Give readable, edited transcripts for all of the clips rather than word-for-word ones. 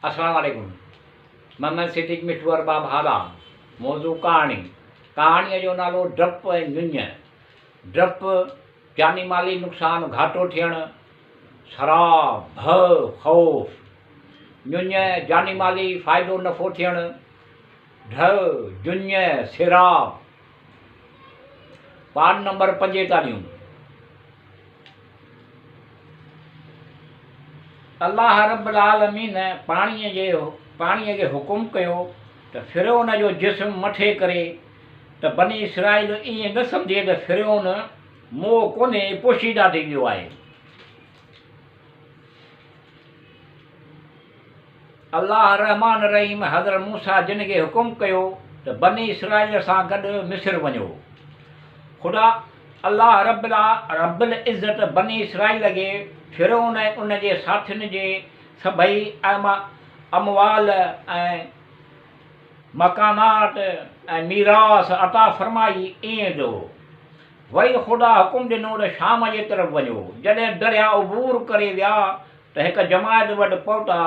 السلام عليڪم محمد صديق مٺو ارباب هالا موضوع ڪهاڻي ڪهاڻيء جو نالو ڊپ ۽ ڃڃ ڊپ جاني مالي نقصان گهاٽو ٿيڻ سراب ڀؤ خوف ڃڃ جاني مالي فائدو نفعو ٿيڻ ڍء جڃ سيراب پارٽ نمبر پنجيتاليهون. الله رب العالمين پاڻيء جي پاڻيء کي حڪم ڪيو ته فرعون جو جسم مٿي ڪري ته بني اسرائيل ائين نه سمجهي ته فرعون مئو ڪونهي پوشيده ٿي ويو آهي. الله الرحمٰن الرحيم حضرت موسيٰ جن کي حڪم ڪيو ته بني اسرائيل سان گڏ مصر وڃو. خدا الله رب رب العزت بني اسرائيل کي فرعون ۽ ان جي ساٿين جي سڀئي اموال ۽ مڪانات ۽ ميراث عطا فرمائي ائين جو وري خدا حڪم ڏنو ته شام جي طرف وڃو. جڏهن درياء عبور ڪري ويا ته هڪ جماعت وٽ پهتا،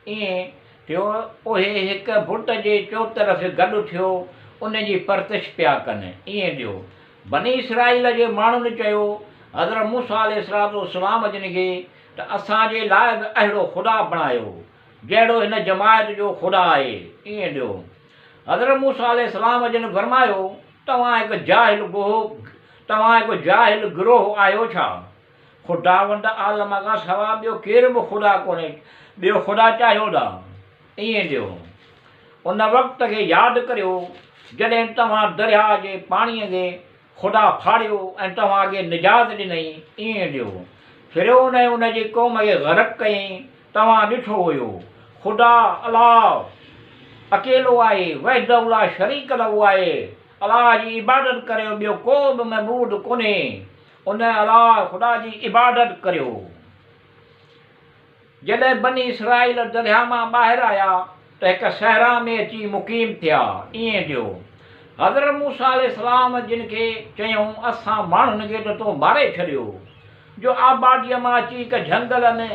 ائين ٿيو اهي هڪ بت جي چوطرف گڏ ٿيو ان جي پرتش پيا ڪن، ائين ٿيو بني اسرائيل جي ماڻهن چيو حضرت موسيٰ عليه الصلوة والسلام جن کي ته اسان جي لاء به اهڙو خدا بڻايو جهڙو هن جماعت جو خدا آهي، ائين ٿيو حضرت موسيٰ عليه السلام جن فرمايو توهان هڪ جاهل توهان هڪ جاهل گروهه آهيو ڇا؟ خداوند عالم کان سوا ٻيو ڪير به خدا ڪونهي، ٻيو خدا چاهيو ٿا، ائين ڏيو. ان وقت کي ياد ڪريو، جڏهن توهان درياء جي پاڻيء کي خدا ڦاڙيو ۽ توهان کي نجات ڏنائين، ائين ڏيو. فرعون ۽ ان جي قوم کي غرق ڪيائين، توهان ڏٺو هيو. خدا، الله، اڪيلو آهي، وحده لا شريڪ له آهي، الله جي عبادت ڪريو، ٻيو ڪو به معبود ڪونهي. ان الله، خدا، جي عبادت ڪريو. جڏهن بني اسرائيل درياهه مان ٻاهر آيا ته هڪ صحرا ۾ اچي مقيم ٿيا. ائين ٿيو. حضرت موسيٰ عليه السلام جن کي چيائون، اسان ماڻهن کي ته تو ماري ڇڏيو، جو آباديء مان اچي هڪ جهنگل ۾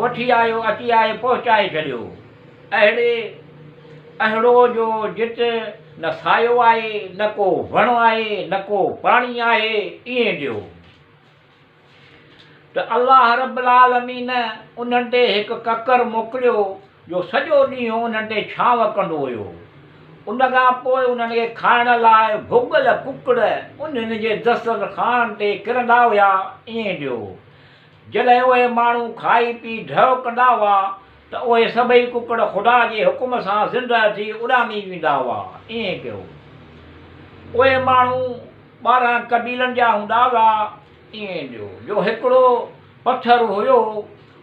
وٺي آيو، اچي آهي پهچائي ڇڏيو. اهڙي اهڙو جو جت نه سايو آهي، نه ڪو وڻ آهي، نه ڪو پاڻي آهي، ائين ڏيو ته الله رب العالمين انهن تي هڪ ڪڪر موڪليو جو سڄو ڏينهن انهن تي ڇانو ڪندو هيو. ان کان پوء انهن کي کائڻ لاء ڀڳل ڪڪڙ انهن جي دسترخوان تي ڪرندا هيا، ائين ڏيو. جڏهن اهي ماڻهو کائي پي ڍؤ ڪندا هئا ته اهي سڀئي ڪڪڙ خدا جي حڪم سان زندهه ٿي اڏامي ويندا هئا. ائين ڪيو. اهي ماڻهو 12 قبيلن جا هوندا هئا. ائين ٿيو جو هڪڙو پٿر هيو،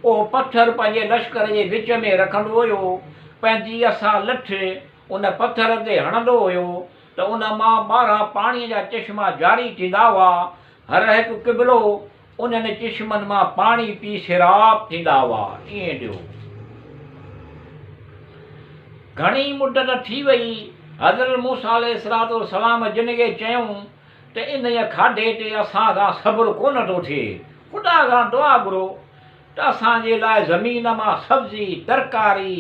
اهو پٿر پنهنجي لشڪر جي وچ ۾ رکندو هيو. پنهنجي عصا لٺ ان پٿر تي هڻندو هيو ته ان مان 12 پاڻيء جا چشما جاري ٿيندا هئا. هر هڪ قبلو انهن چشمن مان پاڻي پي سيراب ٿيندا هئا. ائين ڏيو. گهڻي مدت ٿي وئي، حضرت موسيٰ عليه الصلوة والسلام جن کي چيائون ته انهيء کاڌي تي اسان کان صبر ڪونه ٿو ٿئي، خدا کان دعا گهرو ته اسان جي لاء زمين مان سبزي، ترڪاري،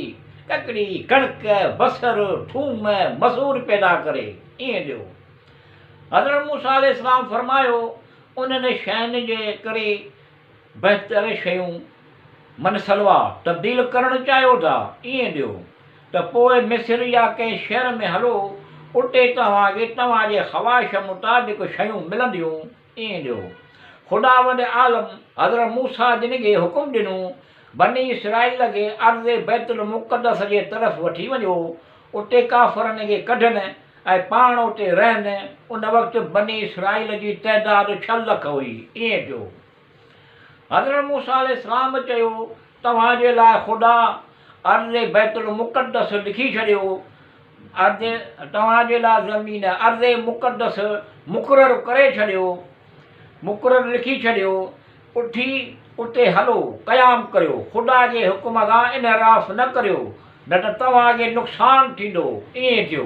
ڪڪڙي، ڪڻڪ، بصر، ٿوم، مسور پيدا ڪري. ائين ڏيو. حضرت موسيٰ عليه السلام فرمايو، انهن شين جي ڪري بهتر شيون من سلويٰ تبديل ڪرڻ چاهيو ٿا، ائين ڏيو ته پوء مصر يا ڪنهن شهر ۾ هلو، اتي توهان کي توهان جي خواهش مطابق شيون ملنديون، ائين ڏيو. خداوند عالم حضرت موسيٰ جن کي حڪم ڏنو، بني اسرائيل کي ارض بيت المقدس جي طرف وٺي وڃو، اتي ڪافرن کي ڪڍن ۽ پاڻ اتي رهن، ان وقت بني اسرائيل جي تعداد ڇهه لک هئي، ائين ٿيو. حضرت موسيٰ عليه السلام چيو، توهان جي لاء خدا ارض بيت المقدس لکي ڇڏيو، ارض توهان جي لاء زمين ارض مقدس مقرر ڪري ڇڏيو، مقرر لکي ڇڏيو، اٿي اتي هلو، قيام ڪريو، خدا جي حڪم کان انحراف نه ڪريو، نه ته توهان کي نقصان ٿيندو، ائين ٿيو.